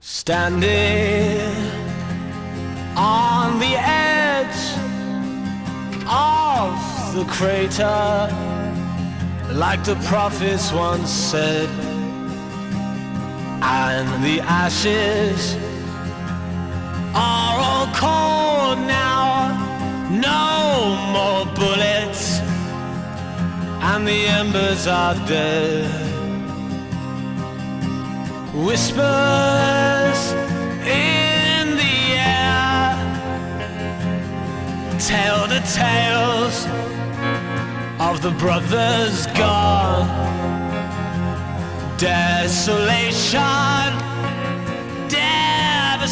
Standing on the edge of the crater, like the prophets once said, and the ashes are all cold now, no more bullets, and the embers are dead. Whispers in the air tell the tales of the brothers gone. Desolation, devastation.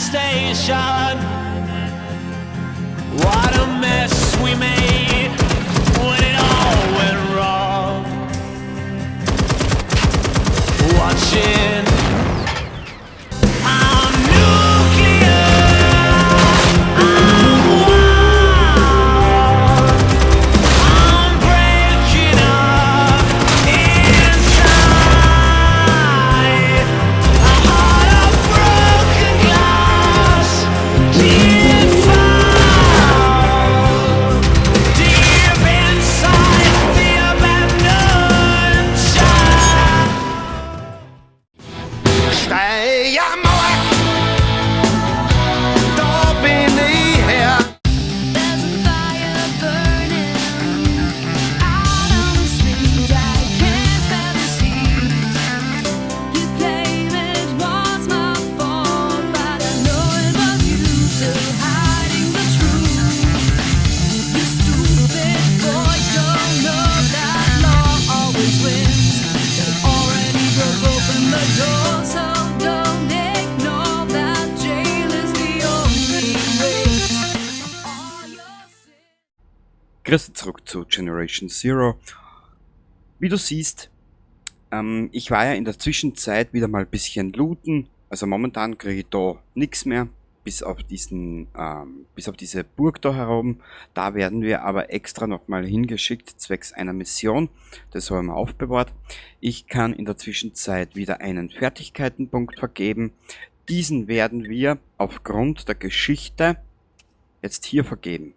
What a mess we made when it all went wrong. Watching. I'm nuclear. I'm wild. I'm breaking up inside. A heart of broken glass, defiled. Deep inside the abandoned child. Steiermark, da bin ich her. There's a fire burning out on the street. I can't bear this heat. You claim it was my fault, but I know it was you still hiding the truth. You stupid boy, don't know that law always wins. They already broke open the door, so don't ignore that jail is the only race. All your sins. Grüß dich zurück zu Generation Zero. Wie du siehst, ich war ja in der Zwischenzeit wieder mal ein bisschen looten. Also momentan kriege ich da nix mehr, bis auf diese Burg da herum. Da werden wir aber extra nochmal hingeschickt, zwecks einer Mission. Das haben wir aufbewahrt. Ich kann in der Zwischenzeit wieder einen Fertigkeitenpunkt vergeben. Diesen werden wir aufgrund der Geschichte jetzt hier vergeben.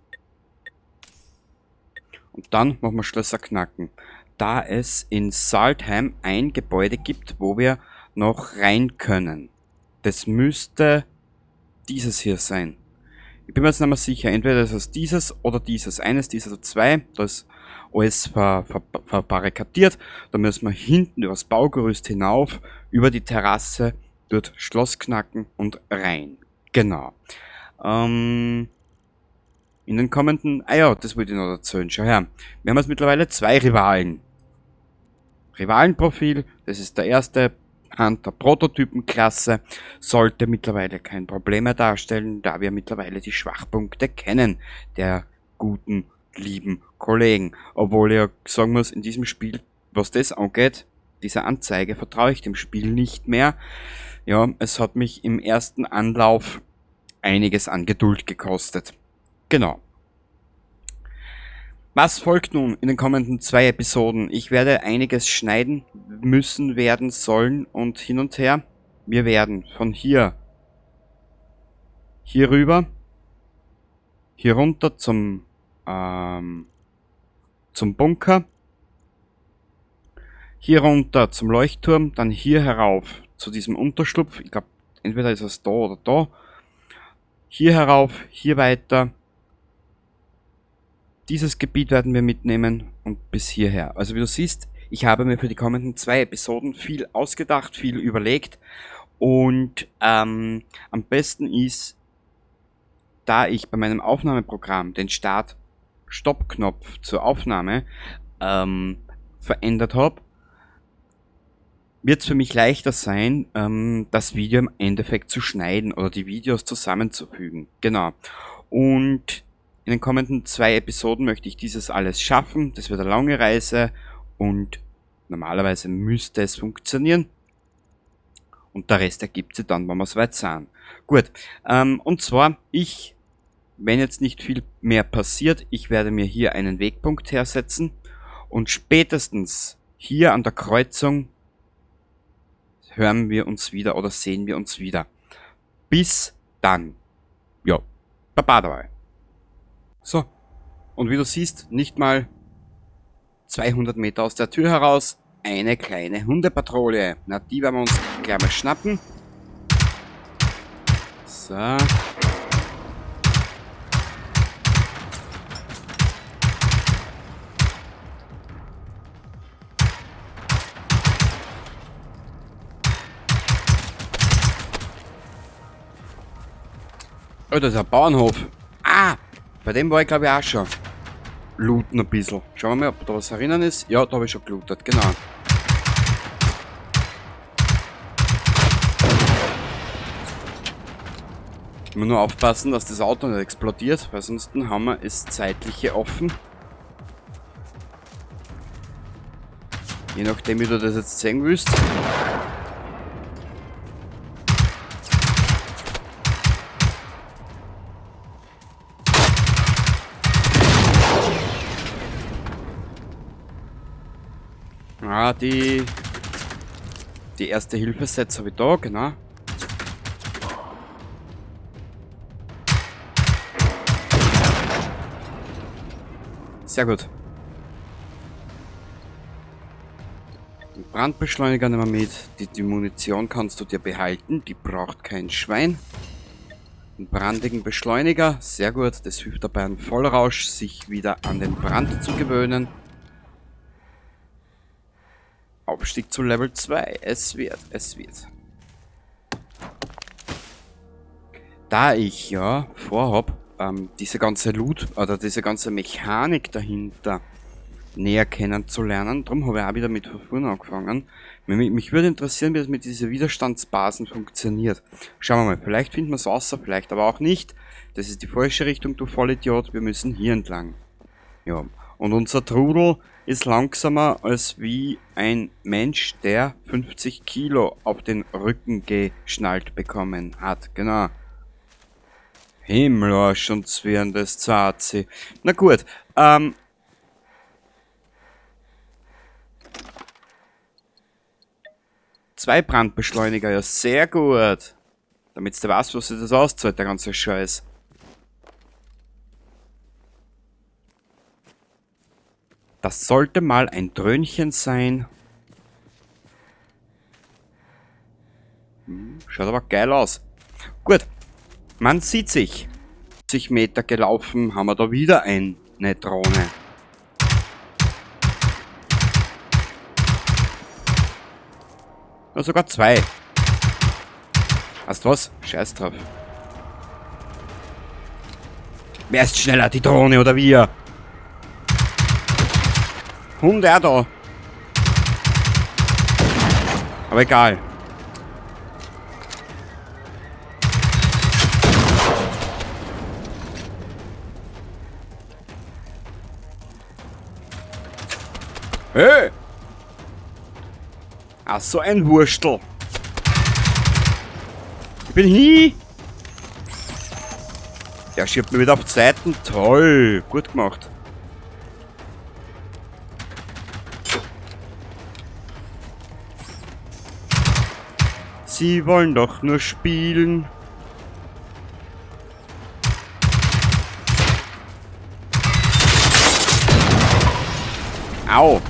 Und dann machen wir Schlösser knacken. Da es in Saltheim ein Gebäude gibt, wo wir noch rein können. Das müsste dieses hier sein. Ich bin mir jetzt nicht mehr sicher. Entweder ist es dieses oder dieses. Eines dieser zwei. Da ist alles verbarrikadiert. Da müssen wir hinten übers Baugerüst hinauf, über die Terrasse, dort Schloss knacken und rein. Genau. In den kommenden... Ah ja, das wollte ich noch erzählen. Schau her. Wir haben jetzt mittlerweile zwei Rivalen. Rivalenprofil, das ist der erste Hunter Prototypenklasse, sollte mittlerweile kein Problem mehr darstellen, da wir mittlerweile die Schwachpunkte kennen, der guten, lieben Kollegen. Obwohl ich ja sagen muss, in diesem Spiel, was das angeht, dieser Anzeige, vertraue ich dem Spiel nicht mehr. Ja, es hat mich im ersten Anlauf einiges an Geduld gekostet. Genau. Was folgt nun in den kommenden zwei Episoden? Ich werde einiges schneiden müssen, werden, sollen und hin und her. Wir werden von hier, hier rüber, hier runter zum Bunker, hier runter zum Leuchtturm, dann hier herauf zu diesem Unterschlupf. Ich glaub, entweder ist es da oder da. Hier herauf, hier weiter. Dieses Gebiet werden wir mitnehmen und bis hierher. Also wie du siehst, ich habe mir für die kommenden zwei Episoden viel ausgedacht, viel überlegt. Und am besten ist, da ich bei meinem Aufnahmeprogramm den Start-Stopp-Knopf zur Aufnahme verändert hab, wird's für mich leichter sein, das Video im Endeffekt zu schneiden oder die Videos zusammenzufügen. Genau. Und in den kommenden zwei Episoden möchte ich dieses alles schaffen. Das wird eine lange Reise und normalerweise müsste es funktionieren. Und der Rest ergibt sich dann, wenn wir soweit sind. Gut, und zwar, wenn jetzt nicht viel mehr passiert, ich werde mir hier einen Wegpunkt hersetzen und spätestens hier an der Kreuzung hören wir uns wieder oder sehen wir uns wieder. Bis dann. Ja, baba dabei. So, und wie du siehst, nicht mal 200 Meter aus der Tür heraus, eine kleine Hundepatrouille. Na, die werden wir uns gleich mal schnappen. So. Oh, das ist ein Bauernhof. Ah, bei dem war ich glaube ich auch schon. Looten ein bisschen. Schauen wir mal, ob da was erinnern ist. Ja, da habe ich schon gelootet, genau. Ich muss nur aufpassen, dass das Auto nicht explodiert, weil sonst haben wir es zeitliche offen. Je nachdem, wie du das jetzt sehen willst. Ah, die erste Hilfesetz habe ich da, genau. Sehr gut. Den Brandbeschleuniger nehmen wir mit. Die Munition kannst du dir behalten. Die braucht kein Schwein. Den brandigen Beschleuniger. Sehr gut. Das hilft dabei, einen Vollrausch sich wieder an den Brand zu gewöhnen. Aufstieg zu Level 2. Es wird, es wird. Da ich ja vorhab, diese ganze Loot oder diese ganze Mechanik dahinter näher kennenzulernen, darum habe ich auch wieder mit von vorne angefangen. Mich würde interessieren, wie das mit diesen Widerstandsbasen funktioniert. Schauen wir mal, vielleicht finden wir es außer, vielleicht aber auch nicht. Das ist die falsche Richtung, du Vollidiot. Wir müssen hier entlang. Ja. Und unser Trudel ist langsamer als wie ein Mensch, der 50 Kilo auf den Rücken geschnallt bekommen hat. Genau. Himmelarsch und Zwirn des Zazi. Na gut, 2 Brandbeschleuniger, ja sehr gut. Damit du weißt, was sich das auszahlt, der ganze Scheiß. Das sollte mal ein Dröhnchen sein. Schaut aber geil aus. Gut, man sieht sich. 50 Meter gelaufen, haben wir da wieder eine Drohne. Na, sogar 2. Weißt du was? Scheiß drauf. Wer ist schneller, die Drohne oder wir? Hund auch da. Aber egal. Hey! Ach, so ein Wurstel. Ich bin hin. Der schiebt mir wieder auf Zeiten. Toll. Gut gemacht. Sie wollen doch nur spielen. Au!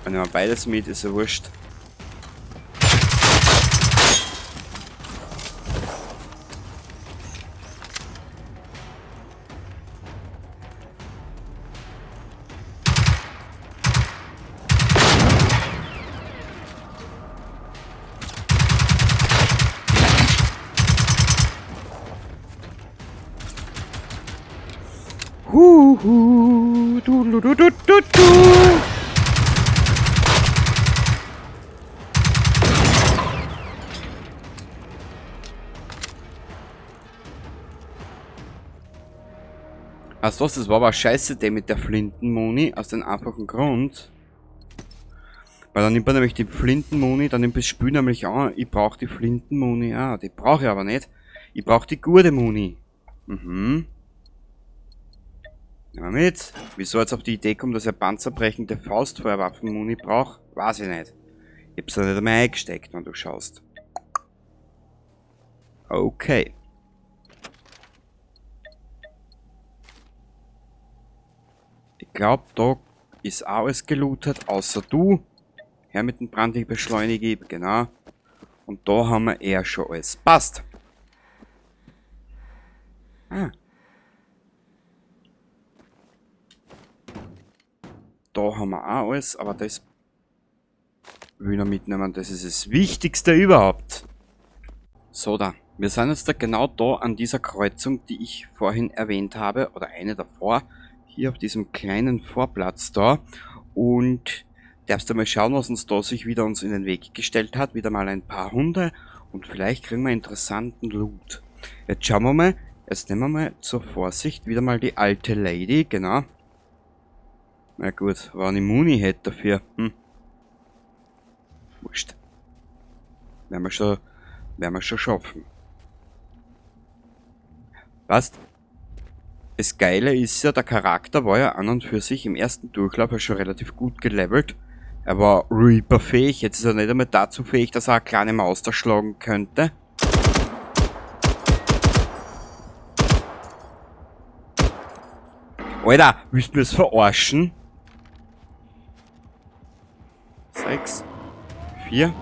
Wenn man beides mit, ist ja wurscht. Huhu, du, du, du, du, du, du. Weißt du was, das war aber scheiße, der mit der Flintenmuni, aus dem einfachen Grund. Weil dann nimmt man nämlich die Flintenmuni, dann nimmt das Spiel nämlich an, ich brauch die Flintenmuni auch, die brauch ich aber nicht. Ich brauch die gute Muni. Nehmen wir mit. Wieso jetzt auf die Idee kommt, dass er panzerbrechende Faustfeuerwaffen-Muni braucht, weiß ich nicht. Ich hab's ja nicht einmal eingesteckt, wenn du schaust. Okay. Ich glaub, da ist auch alles gelootet, außer du. Her mit dem Brandbeschleuniger, genau. Und da haben wir eher schon alles. Passt. Ah. Da haben wir auch alles, aber das will ich noch mitnehmen. Das ist das Wichtigste überhaupt. So, da. Wir sind jetzt da genau da an dieser Kreuzung, die ich vorhin erwähnt habe, oder eine davor, hier auf diesem kleinen Vorplatz da. Und darfst du mal schauen, was uns da sich wieder uns in den Weg gestellt hat. Wieder mal ein paar Hunde und vielleicht kriegen wir interessanten Loot. Jetzt schauen wir mal, jetzt nehmen wir mal zur Vorsicht wieder mal die alte Lady, genau. Na gut, wenn ich Muni hätte dafür. Wurscht. Werden wir schon schaffen. Passt. Das Geile ist ja, der Charakter war ja an und für sich im ersten Durchlauf ja schon relativ gut gelevelt. Er war Reaper-fähig, jetzt ist er nicht einmal dazu fähig, dass er eine kleine Maus da schlagen könnte. Alter, willst du mir's verarschen? 6, 4.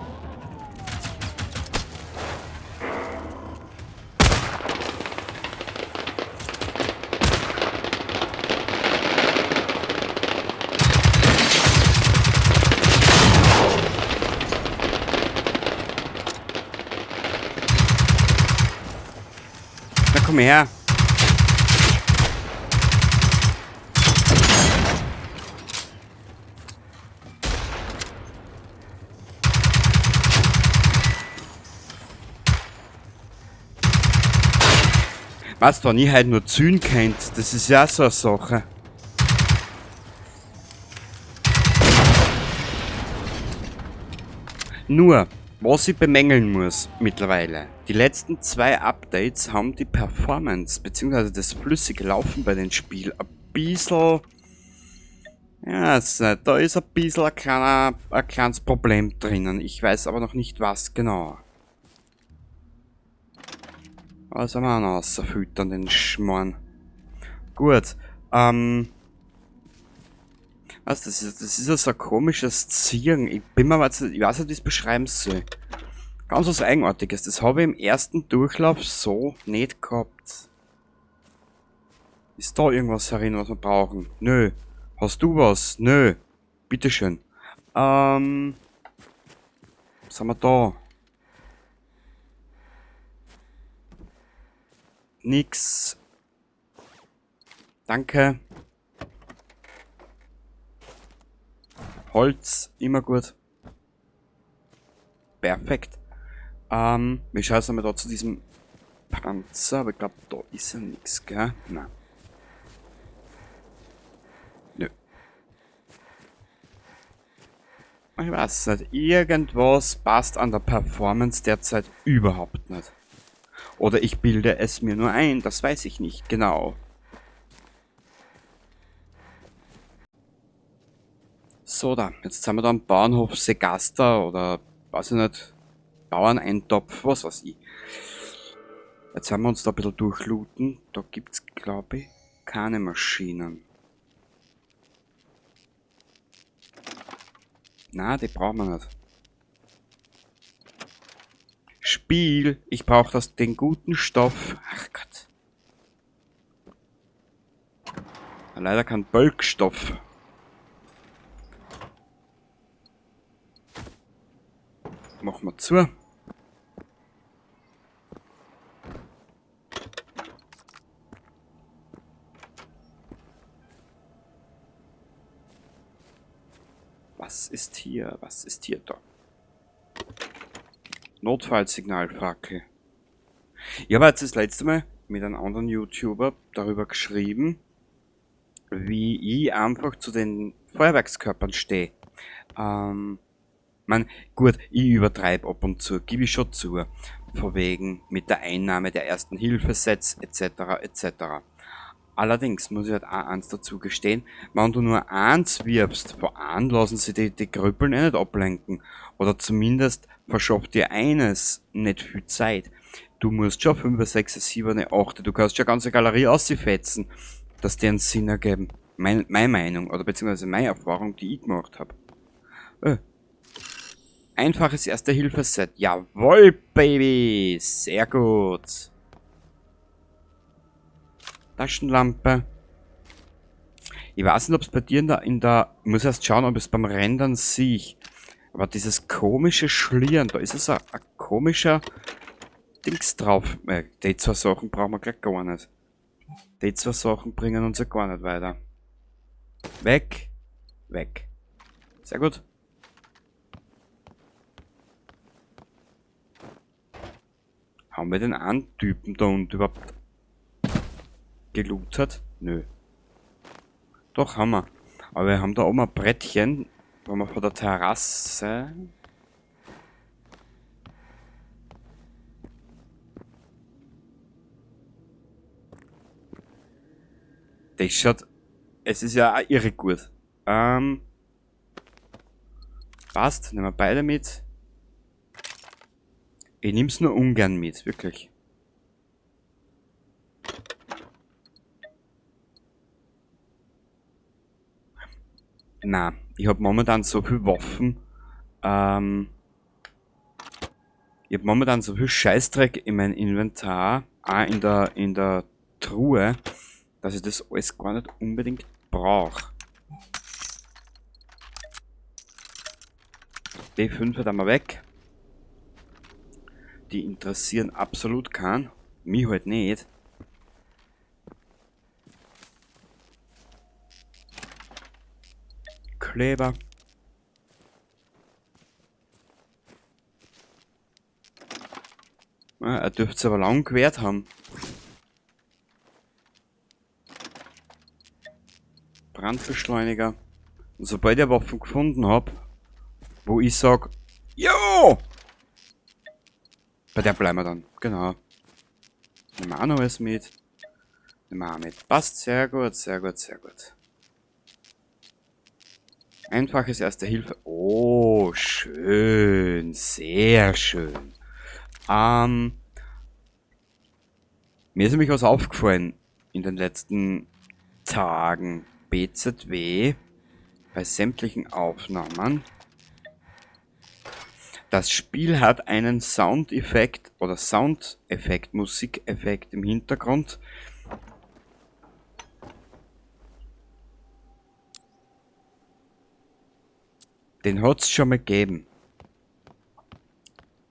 Na komm her. Was, wenn ich halt nur zünden könnt, das ist ja auch so eine Sache. Nur, was ich bemängeln muss mittlerweile, die letzten 2 Updates haben die Performance beziehungsweise das flüssige Laufen bei dem Spiel ein bisschen, ja, es, da ist ein bisschen ein kleines Problem drinnen. Ich weiß aber noch nicht, was genau. Was haben wir noch außerfüttern, den Schmarrn? Gut, was, das ist ja so ein komisches Ziehen. Ich bin mir jetzt, ich weiß nicht, wie ich es beschreiben soll. Ganz was Eigenartiges. Das habe ich im ersten Durchlauf so nicht gehabt. Ist da irgendwas herin, was wir brauchen? Nö. Hast du was? Nö. Bitteschön. Was haben wir da? Nix. Danke. Holz, immer gut. Perfekt. Wir schauen jetzt einmal da zu diesem Panzer, aber ich glaub, da ist ja nix, gell? Nein. Nö. Ich weiß nicht, irgendwas passt an der Performance derzeit überhaupt nicht. Oder ich bilde es mir nur ein, das weiß ich nicht genau. So, da. Jetzt sind wir da am Bauernhof Segasta oder, weiß ich nicht, Bauerneintopf, was weiß ich. Jetzt werden wir uns da ein bisschen durchlooten. Da gibt's, glaub ich, keine Maschinen. Na, die brauchen wir nicht. Spiel, ich brauch den guten Stoff. Ach Gott. Na, leider kein Bölkstoff. Machen wir zu. Was ist hier? Was ist hier da? Notfallsignalfackel. Ich habe jetzt das letzte Mal mit einem anderen YouTuber darüber geschrieben, wie ich einfach zu den Feuerwerkskörpern stehe. Man, gut, ich übertreibe ab und zu, gebe ich schon zu, von wegen mit der Einnahme der ersten Hilfesets et cetera et cetera. Allerdings muss ich halt auch eins dazu gestehen, wenn du nur eins wirfst, vor einem lassen sie die Krüppeln eh nicht ablenken. Oder zumindest verschafft dir eines nicht viel Zeit. Du musst schon 5, 6, 7, 8, du kannst schon eine ganze Galerie ausfetzen, dass die einen Sinn ergeben. Meine Meinung, oder beziehungsweise meine Erfahrung, die ich gemacht hab. Einfaches Erste-Hilfe-Set. Jawohl, Baby! Sehr gut. Taschenlampe. Ich weiß nicht, ob's bei dir in der... Ich muss erst schauen, ob ich's beim Rendern sehe. Aber dieses komische Schlieren, da ist es ein komischer Dings drauf. Die zwei Sachen brauchen wir gleich gar nicht. Die zwei Sachen bringen uns ja gar nicht weiter. Weg. Weg. Sehr gut. Haben wir den einen Typen da unten überhaupt gelootet? Nö. Doch, haben wir. Aber wir haben da oben ein Brettchen, wo wir von der Terrasse... Das schaut... Es ist ja auch irre gut. Passt, nehmen wir beide mit. Ich nehm's nur ungern mit, wirklich. Na, ich hab momentan so viel Waffen. Ich hab momentan so viel Scheißdreck in meinem Inventar, auch in der Truhe, dass ich das alles gar nicht unbedingt brauch. Die 5 haben wir weg. Die interessieren absolut keinen. Mich halt nicht. Kleber. Ja, er dürfte es aber lang gewährt haben. Brandbeschleuniger. Und sobald ich Waffen gefunden hab, wo ich sag, jo! Bei der bleiben wir dann, genau. Nehmen wir auch noch was mit. Nehmen wir auch mit. Passt, sehr gut, sehr gut, sehr gut. Einfaches Erste Hilfe. Oh, schön. Sehr schön. Mir ist nämlich was aufgefallen in den letzten Tagen. BZW bei sämtlichen Aufnahmen. Das Spiel hat einen Soundeffekt oder Soundeffekt, Musikeffekt im Hintergrund. Den hat's schon mal gegeben.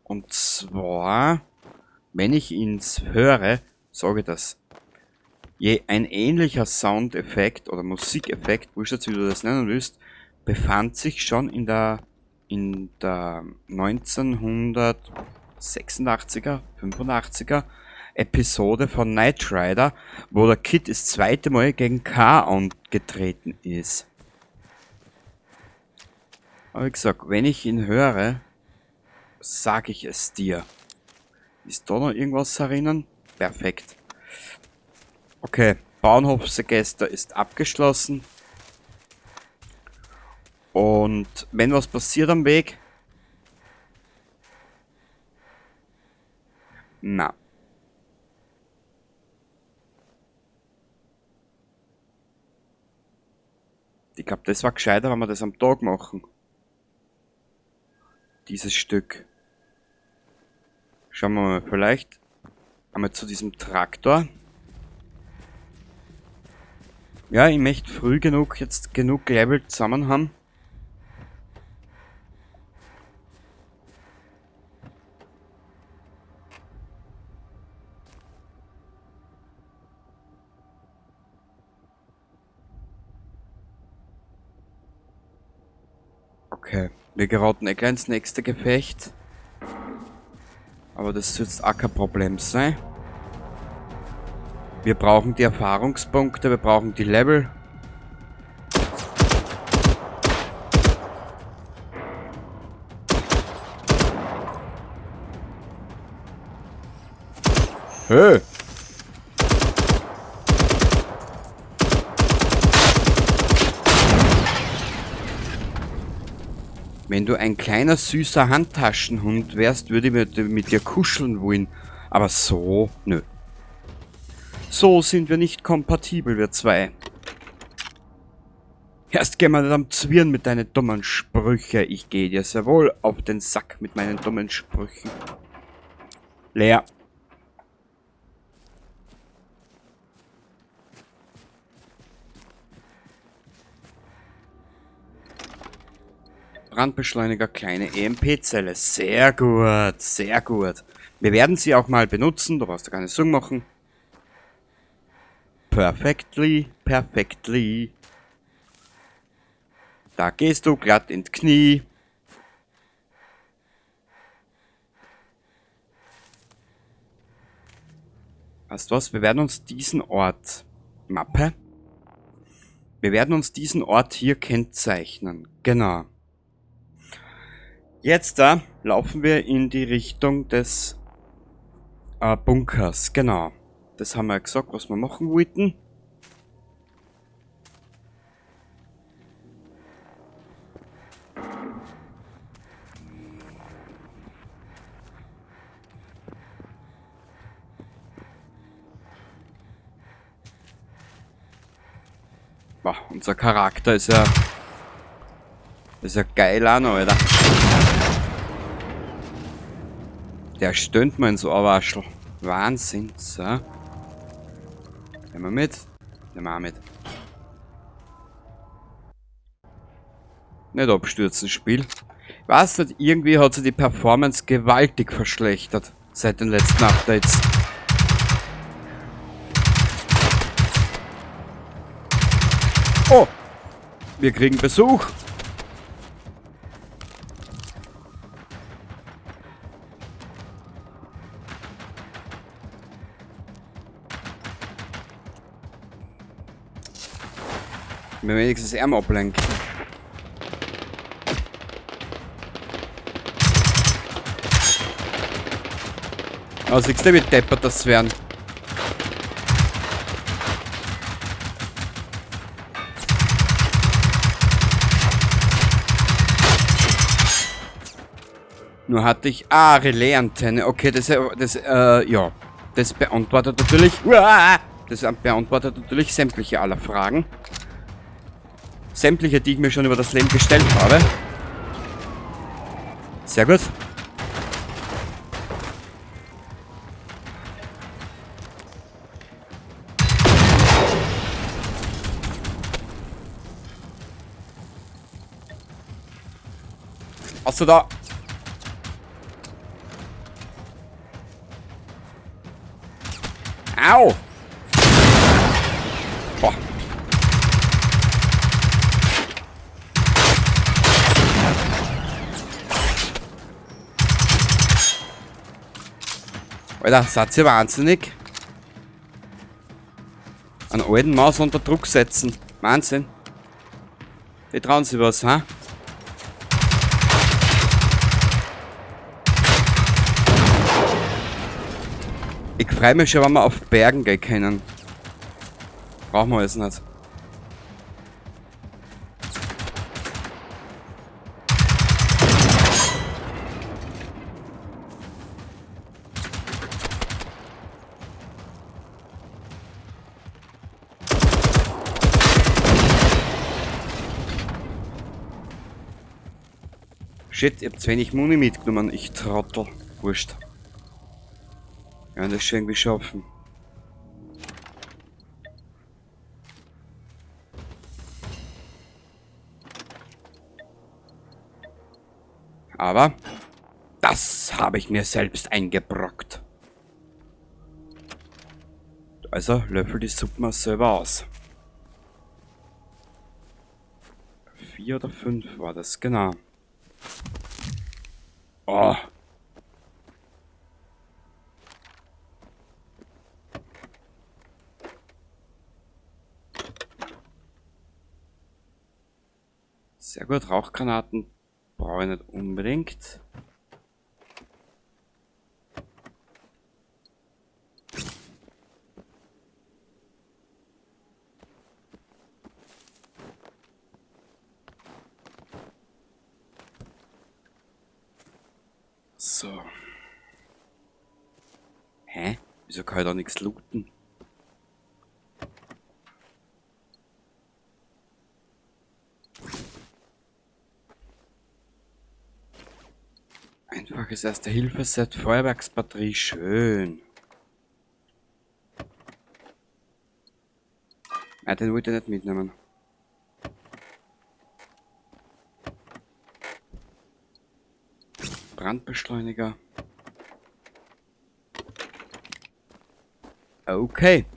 Und zwar, wenn ich ihn höre, sage ich das. Je ein ähnlicher Soundeffekt oder Musikeffekt, wurscht jetzt, wie du das nennen willst, befand sich schon in der 1986er, 85er Episode von Knight Rider, wo der KITT das zweite Mal gegen K angetreten ist. Aber wie gesagt, wenn ich ihn höre, sag ich es dir. Ist da noch irgendwas herinnen? Perfekt. Okay, Bauernhofsegester ist abgeschlossen. Und wenn was passiert am Weg... Na. Ich glaub, das war gescheiter, wenn wir das am Tag machen. Dieses Stück. Schauen wir mal, vielleicht einmal zu diesem Traktor. Ja, ich möchte früh genug jetzt genug Level zusammen haben. Okay, wir geraten eh gleich ins nächste Gefecht. Aber das soll jetzt auch kein Problem sein. Wir brauchen die Erfahrungspunkte, wir brauchen die Level. Hey! Wenn du ein kleiner, süßer Handtaschenhund wärst, würde ich mit dir kuscheln wollen. Aber so, nö. So sind wir nicht kompatibel, wir zwei. Erst geh mal nicht am Zwirn mit deinen dummen Sprüchen. Ich geh dir sehr wohl auf den Sack mit meinen dummen Sprüchen. Leer. Brandbeschleuniger, kleine E M P-Zelle. Sehr gut, sehr gut. Wir werden sie auch mal benutzen, da brauchst du keine Sorgen machen. Perfectly, perfectly. Da gehst du glatt ins Knie. Weißt du was? Wir werden uns diesen Ort... Mappe. Wir werden uns diesen Ort hier kennzeichnen. Genau. Jetzt da laufen wir in die Richtung des Bunkers. Genau. Das haben wir ja gesagt, was wir machen wollten. Boah, unser Charakter ist ja geil auch noch, Alter. Der stöhnt mir ins Ohrwaschel. Wahnsinn. So. Nehmen wir mit. Nehmen wir auch mit. Nicht abstürzen, Spiel. Ich weiß nicht, irgendwie hat sich die Performance gewaltig verschlechtert seit den letzten Updates. Oh! Wir kriegen Besuch! Mir wenigstens Arm ablenken. Oh, siehst du, wie deppert das werden? Nur hatte ich... Ah, Relais-Antenne. Okay, das ja. Das beantwortet natürlich... Uah, das beantwortet natürlich sämtliche aller Fragen. Sämtliche, die ich mir schon über das Leben gestellt habe. Sehr gut. Hast du da? Au! Boah. Alter, seid ihr wahnsinnig? Einen alten Maus unter Druck setzen. Wahnsinn. Die trauen sich was, ha? Ich freu mich schon, wenn wir auf Bergen gehen können. Brauchen wir alles nicht. Shit, ich hab zu wenig Muni mitgenommen, ich Trottel. Wurscht. Ja, das schon irgendwie schaffen. Aber das habe ich mir selbst eingebrockt. Also löffel die Suppe mal selber aus. 4 oder 5 war das, genau. Oh. Sehr gut, Rauchgranaten brauche ich nicht unbedingt. So. Hä? Wieso kann ich da nichts looten? Einfaches Erste-Hilfe-Set, Feuerwerksbatterie, schön. Ah, den wollte ich nicht mitnehmen. Brandbeschleuniger. Okay.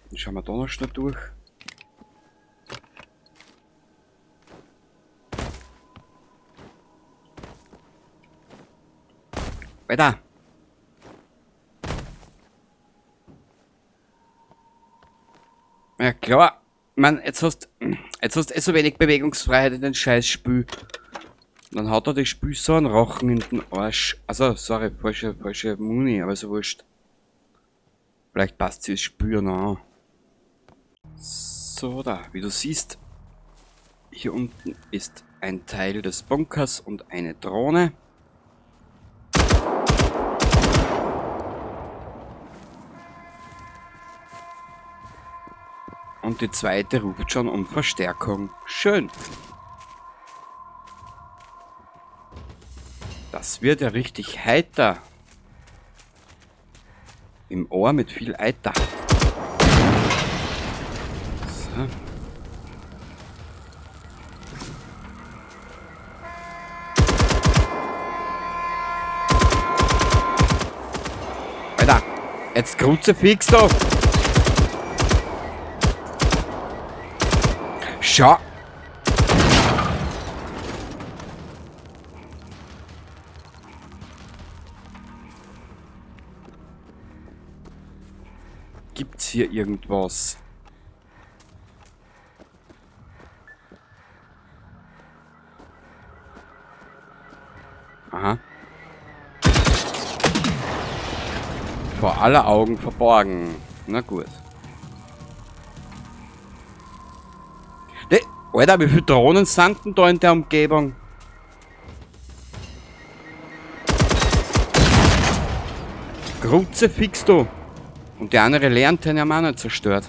Dann schauen wir da noch schnell durch. Weiter. Ja klar. Man, jetzt hast eh so wenig Bewegungsfreiheit in den scheiß Spiel. Und dann haut er das Spiel so einen Rochen in den Arsch. Also, sorry, falsche Muni, aber so wurscht. Vielleicht passt sie das Spiel noch an. So, da, wie du siehst, hier unten ist ein Teil des Bunkers und eine Drohne. Und die zweite ruft schon um Verstärkung. Schön. Das wird ja richtig heiter. Im Ohr mit viel Eiter. So. Alter, jetzt Kruzifix da. Schau. Gibt's hier irgendwas? Aha. Vor aller Augen verborgen. Na gut. Alter, wie viele Drohnen sind denn da in der Umgebung? Kruzifix, du! Und die andere Leerantenne haben wir auch nicht zerstört.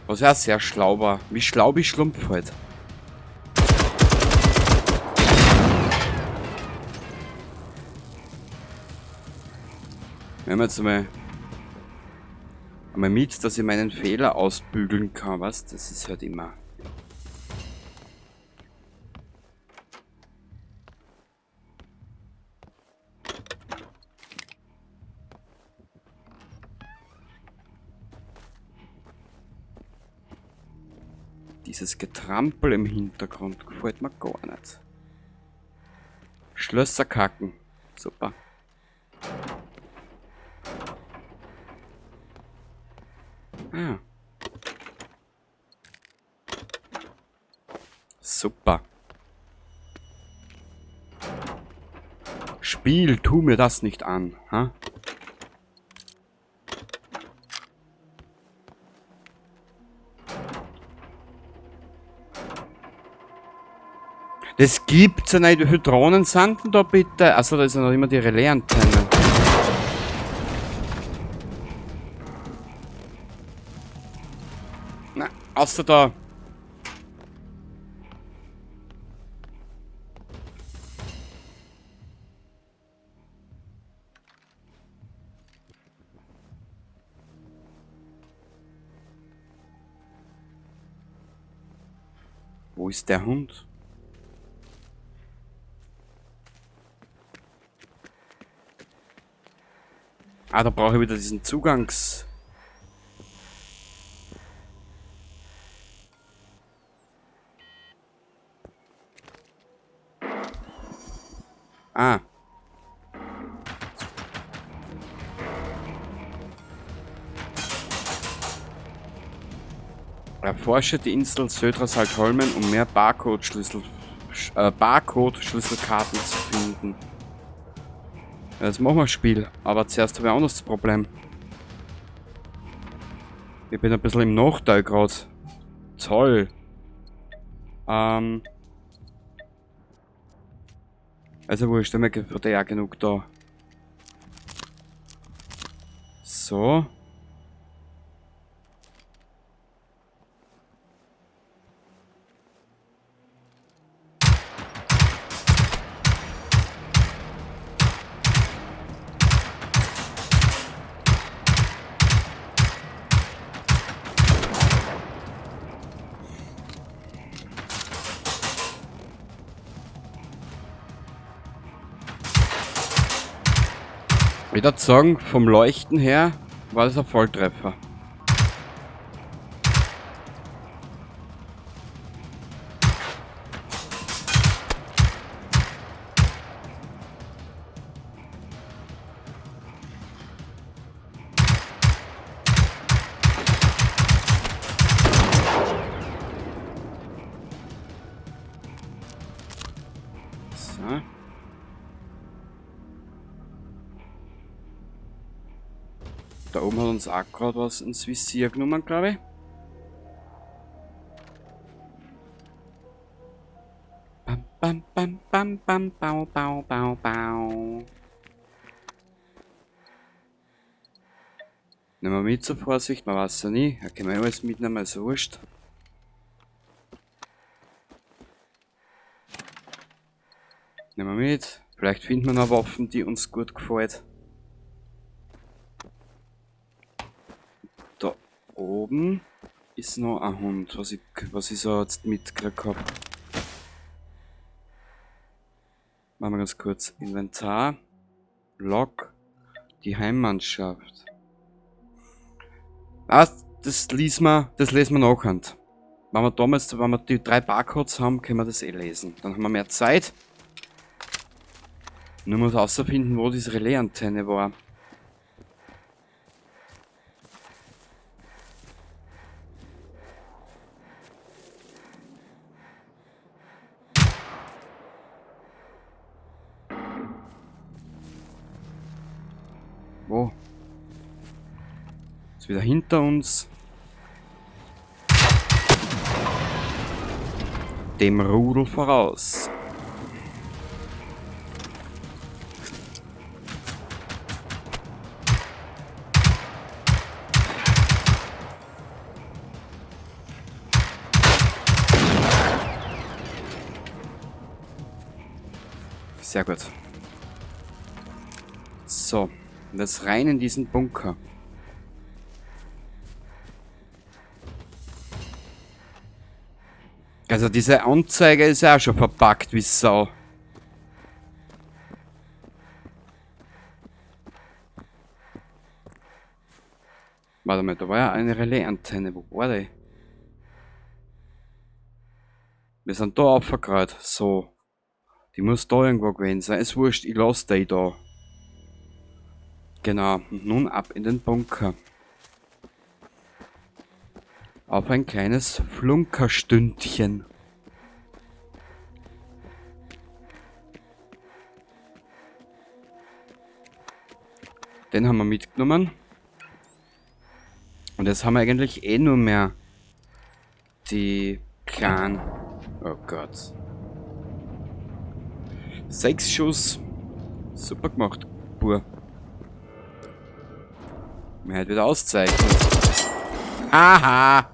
Was ja auch sehr schlau war. Wie schlau wie Schlumpf halt. Wir haben jetzt einmal mit, dass ich meinen Fehler ausbügeln kann, was? Das ist halt immer. Dieses Getrampel im Hintergrund gefällt mir gar nicht. Schlösser kacken. Super. Ah. Super. Spiel, tu mir das nicht an. Ha? Das gibt's ja nicht. Wie viele Drohnen sind denn da bitte? Achso, da ist ja noch immer die Relais-Antenne. Na, außer da. Wo ist der Hund? Ah, da brauche ich wieder diesen Zugangs... Ah. Erforsche die Insel Södra Saltholmen, um mehr Barcode-Schlüsselkarten zu finden. Ja, das machen wir Spiel, aber zuerst habe ich auch noch das Problem. Ich bin ein bisschen im Nachteil grad. Toll. Also wurscht, da wird ja genug da. So. Ich würde sagen, vom Leuchten her war das ein Volltreffer. So. Da oben hat uns auch gerade was ins Visier genommen, glaube ich. Bam, bam, bam, bam, bam, bau, bau, bau, bau. Nehmen wir mit zur Vorsicht, man weiß ja nie. Da können wir alles mitnehmen, ist ja wurscht. Nehmen wir mit. Vielleicht finden wir noch Waffen, die uns gut gefällt. Da oben ist noch ein Hund, was ich so jetzt mitgekriegt hab. Machen wir ganz kurz. Inventar, Log, die Heimmannschaft. Ah, das lesen wir, das lesen wir nachher. Wenn wir damals, wenn wir die 3 Barcodes haben, können wir das eh lesen. Dann haben wir mehr Zeit. Nur muss herausfinden, wo diese Relais-Antenne war. Wo? Ist wieder hinter uns. Dem Rudel voraus. Sehr gut. So, und jetzt rein in diesen Bunker. Also diese Anzeige ist ja auch schon verpackt wie Sau. Warte mal, da war ja eine Relais-Antenne. Wo war die? Wir sind da aufgegraut. So. Die muss da irgendwo gewesen sein. Ist wurscht, ich lass die da. Genau. Und nun ab in den Bunker. Auf ein kleines Flunkerstündchen. Den haben wir mitgenommen. Und jetzt haben wir eigentlich eh nur mehr die Clan. Oh Gott. 6 Schuss. Super gemacht, Bur. Mir halt wieder auszeichnet. Haha!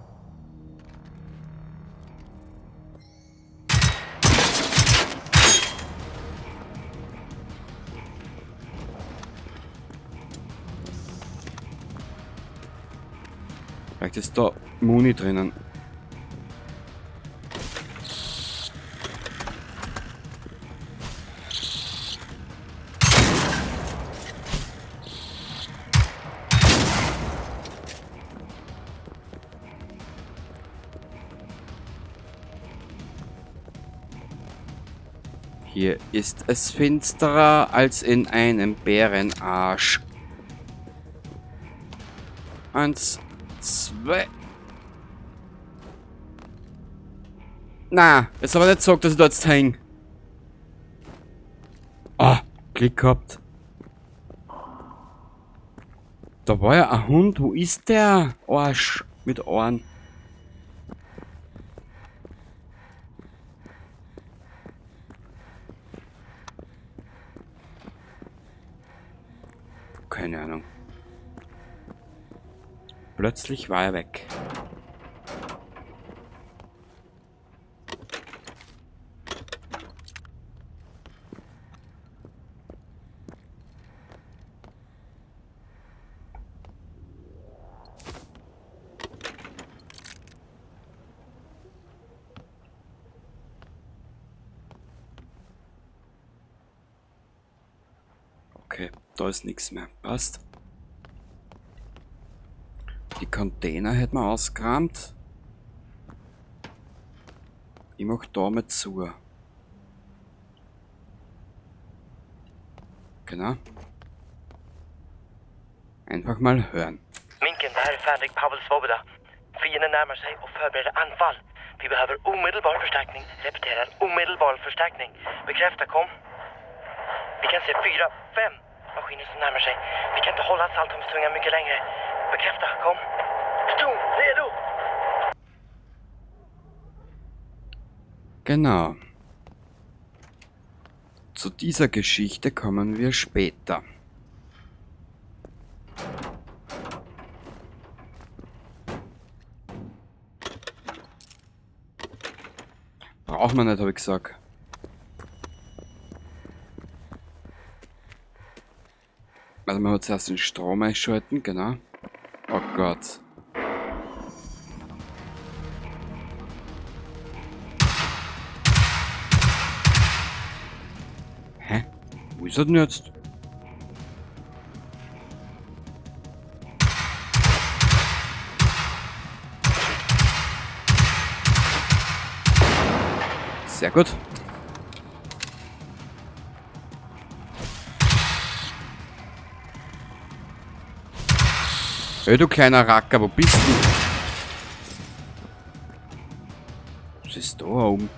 Vielleicht ist da Muni drinnen. Hier ist es finsterer als in einem Bärenarsch. 1, 2. Na, jetzt aber nicht gesagt, dass ich da jetzt häng. Ah, Glück gehabt. Da war ja ein Hund. Wo ist der? Arsch mit Ohren. Keine Ahnung. Plötzlich war er weg. Okay, da ist nichts mehr. Passt. Die Container hätten wir ausgeräumt. Ich mach da mal zu. Genau. Einfach mal hören. Minken, det här är Fänrik Pavel Svoboda. Fienden närmar sig och förbereder anfall. Vi behöver omedelbar förstärkning. Repeterar, omedelbar förstärkning. Bekräfta, kom. Vi kan se 4, 5 maskiner som närmar sig. Vi kan inte hålla Saltholmstungan mycket längre. Bekräfta, kom. Pluton, redo! Genau. Zu dieser Geschichte kommen wir später. Braucht man nicht, hab ich gesagt. Also man hat zuerst den Strom einschalten, genau. Oh Gott. Hä? Wo ist er denn jetzt? Sehr gut. Hey, du kleiner Racker, wo bist du? Was ist da oben?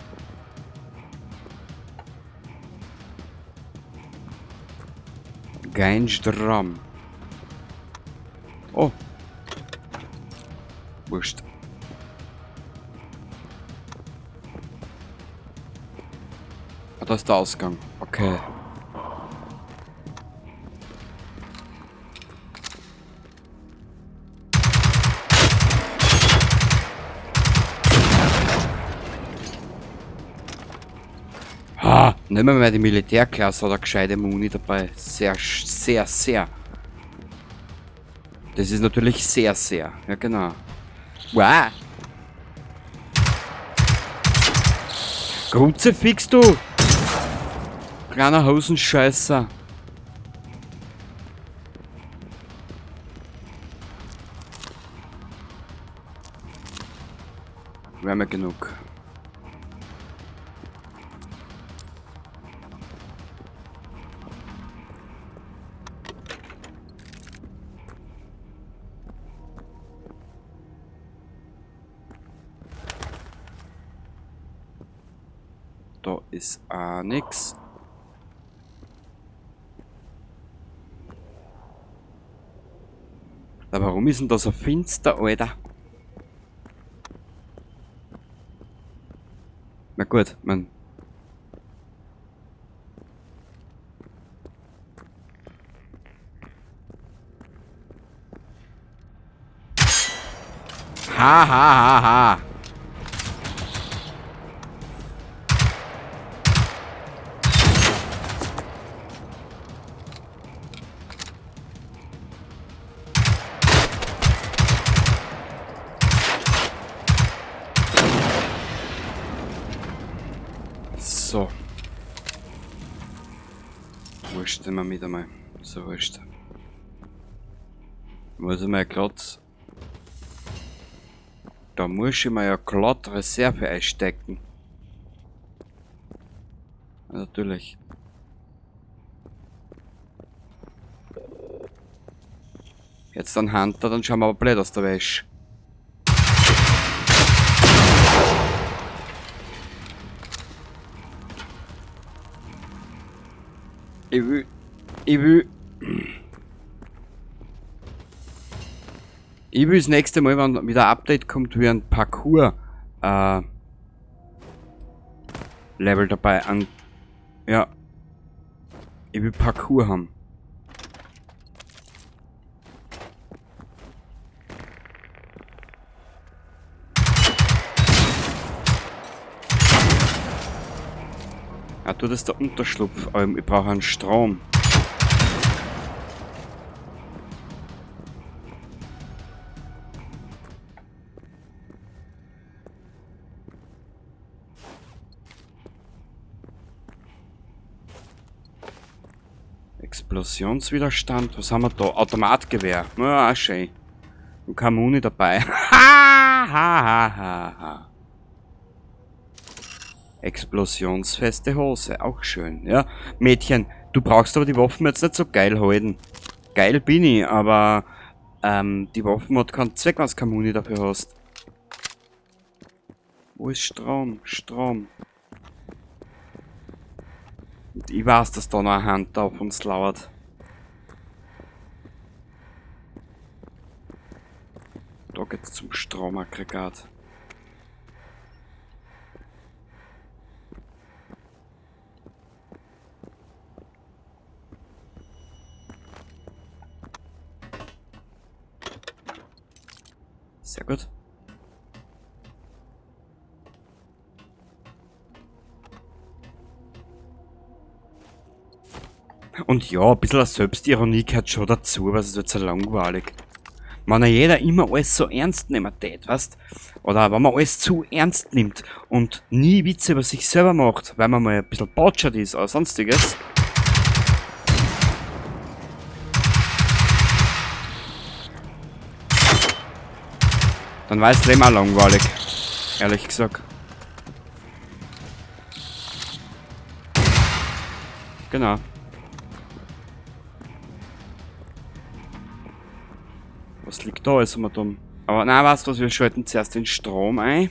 Kein Strom. Oh. Wurscht. Ah, da ist der Ausgang. Okay. Ha, nehmen wir mal die Militärklasse oder gescheite Muni dabei. Sehr, sehr, sehr. Das ist natürlich sehr, sehr. Ja, genau. Wow. Kruzifix, du! Kleiner Hosenscheißer. Wärme genug. Da ist auch nix. Na, warum ist denn da so finster, Alter? Na gut, man. Ha, ha, ha, ha. So. Wurscht immer wieder mal. So wurscht. Muss ich mal glatt. Da muss ich mir ja glatt Reserve einstecken. Ja, natürlich. Jetzt dann Hunter, dann schauen wir aber blöd aus der Wäsche. Ich will das nächste Mal, wenn wieder ein Update kommt, wie ein Parkour Level dabei an. Ja. Ich will Parkour haben. Ah, du, das ist der Unterschlupf. Ich brauche einen Strom. Explosionswiderstand. Was haben wir da? Automatgewehr. Na, auch schön. Und keine Muni dabei. Ha, ha, ha, ha, ha. Explosionsfeste Hose. Auch schön. Ja, Mädchen, du brauchst aber die Waffen jetzt nicht so geil halten. Geil bin ich, aber die Waffen hat keinen Zweck, wenn du keine Muni dafür hast. Wo ist Strom? Strom. Und ich weiß, dass da noch eine Hand auf uns lauert. Da geht's zum Stromaggregat. Sehr gut. Und ja, ein bisschen Selbstironie gehört schon dazu, weil es wird so langweilig. Wenn ja jeder immer alles so ernst nehmen tät, weißt? Oder wenn man alles zu ernst nimmt und nie Witze über sich selber macht, weil man mal ein bisschen botschert ist oder sonstiges. Dann war das Leben auch langweilig. Ehrlich gesagt. Genau. Was liegt da alles immer dumm? Aber nein, weißt du was, wir schalten zuerst den Strom ein.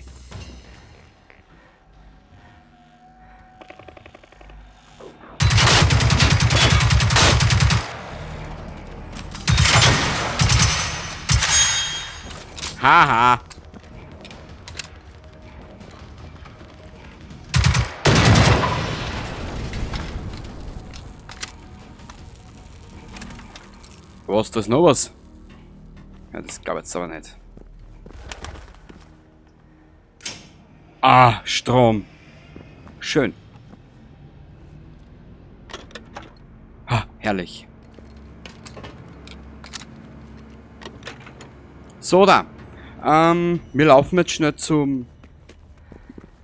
Haha. Was, da ist noch was? Ja, das glaub ich jetzt aber nicht. Ah, Strom. Schön. Ah, herrlich. So, da. Wir laufen jetzt schnell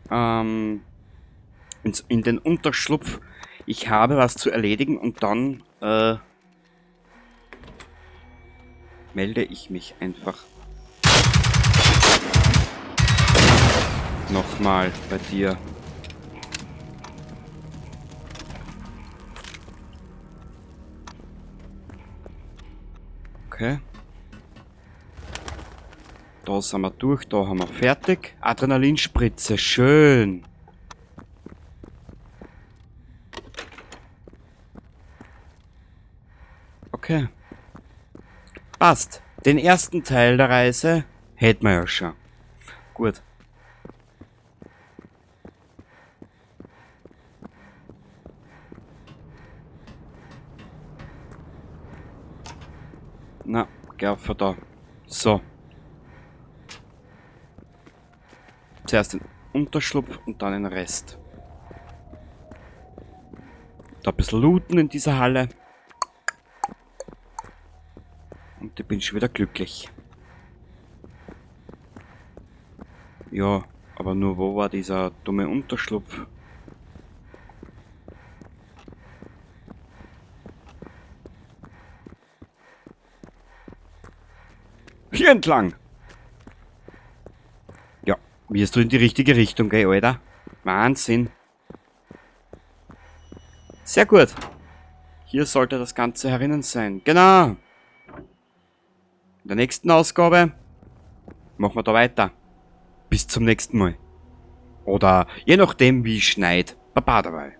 in den Unterschlupf. Ich habe was zu erledigen und dann melde ich mich einfach nochmal bei dir. Okay. Da sind wir durch, da haben wir fertig. Adrenalinspritze, schön. Okay. Passt. Den ersten Teil der Reise hätten wir ja schon. Gut. Na, geh auf da. So. Zuerst den Unterschlupf und dann den Rest. Da ein bisschen looten in dieser Halle. Und ich bin schon wieder glücklich. Ja, aber nur wo war dieser dumme Unterschlupf? Hier entlang! Ja, wirst du in die richtige Richtung, gell, Alter? Wahnsinn. Sehr gut. Hier sollte das Ganze herinnen sein. Genau. In der nächsten Ausgabe machen wir da weiter. Bis zum nächsten Mal. Oder je nachdem, wie es schneit. Baba dabei.